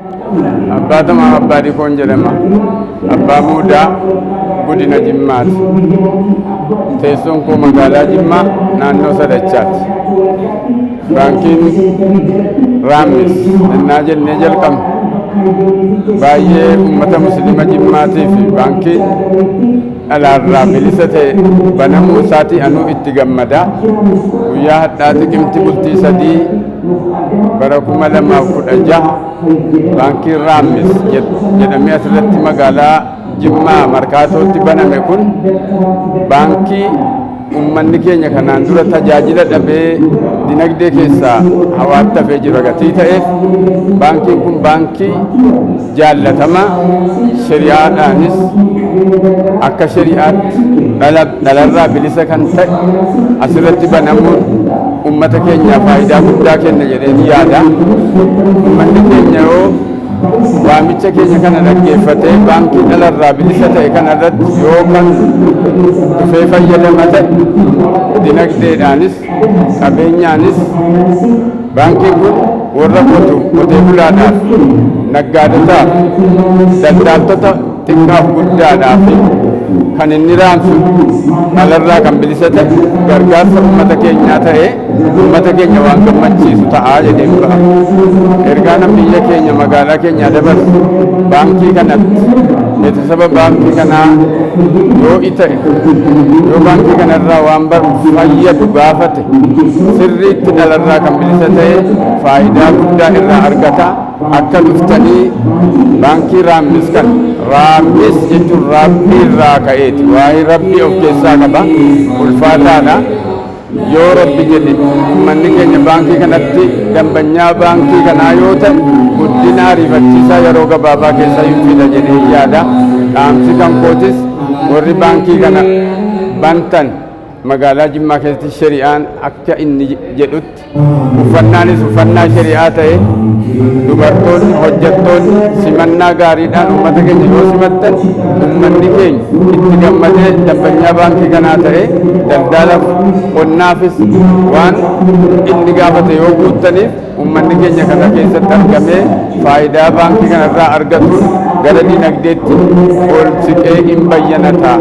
Abbaa Tamaam Abbaa Dikoon jedhama. Abbaa Muudaa godina Jimmaati. Teessoon koo magaalaa Jimmaa naannoo Sadachaati. Baankiin Raammis ennaa jennee jalqabne baay'ee uummata Musliima Jimmaatii fi baankiin dhalaarraa bilisa ta'e banamuu isaatii anuu itti gammada. Guyyaa hadhaa Xiqimti bultii 3 bara 2016 baankiin Raammis jedhamee asirratti magaalaa Jimmaa Markaatootti baname kun baankii uummanni keenya kanaan dura tajaajila dhabee dinagdee keessaa hawaatti hafee jiru gatii ta'eef, baankiin kun baankii jaallatamaa, shari'aadhaanis akka shari'aatti dhalarraa bilisa kan ta'e asirratti banamuun uummata keenyaaf faayidaa guddaa kenna jedheen yaada. Uummanni keenya yoo waamicha keenya kana dhaggeeffatee baankii dhalarraa bilisa ta'e kana irratti yoo kan dhufee fayyadama ta'e, dinagdeedhaanis qabeenyaanis baankiin kun warra qotu, qotee bulaadhaaf, naggaadotaaf, daldaaltota xiqqaaf guddaadhaaf kan inni raamsu dhalarraa kan bilisa ta'e gargaarsa uummata keenyaa ta'e uummata keenya waan gammachiisu ta'aa jedheen ba'a. Ergaa nan biyya keenya magaalaa keenyaa dabarsu, baankii kanatti beeksisaba baankii kanaa yoo ta'e, yoo baankii kanarraa waan fayyadu gaafate, sirriitti dhalarraa kan bilisa ta'e faayidaa guddaa irraa argata. Akka dhuftanii baankii Raammis kan, Raammis jechuun Rabbii irraa ka'eeti, waa'ee Rabbii of keessaa qaba, ulfaataadha. Yoo Rabbi jedhe, uummanni keenya baankii kanatti dambanyaa baankii kanaa yoo ta'e, guddina ariifachiisaa yeroo gabaabaa keessa hin fida jedhee yaada. Dhaamsi kan kootis, warri baankii kana bantan magaalaa Jimmaa keessatti shari'aan akka inni jedhutti uffannaanis uffannaa shari'aa ta'e, dubartoonni hojjettoonni simannaa gaariidhaan uummata keenya yoo simattan, uummanni keenya itti gammadee dambanyaa baankii kanaa ta'e daldalaaf qonnaafis waan inni gaafate yoo guuttaniif, uummanni keenya kana keessatti argamee faayidaa baankii kanarraa argatuun gara dinagdeetti ol siqee hin bayyanata.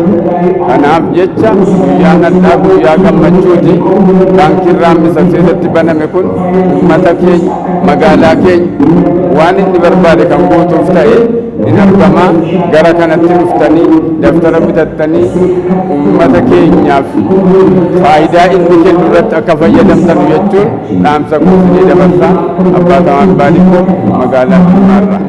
Kanaaf jecha guyyaan hadhaa guyyaa gammachuuti. Baankiin Raammis as keessatti baname kun uummata keenya, magaalaa keenya waan inni barbaade kan guutuuf ta'e hin argama. Gara kanatti dhuftanii daftara bitattanii uummata keenyaaf faayidaa inni kennu irratti akka fayyadamtan jechuun dhaamsa koo isinii dabarsa. Abbaa Tamaam Baadikoo, magaalaa Jimmaarraa.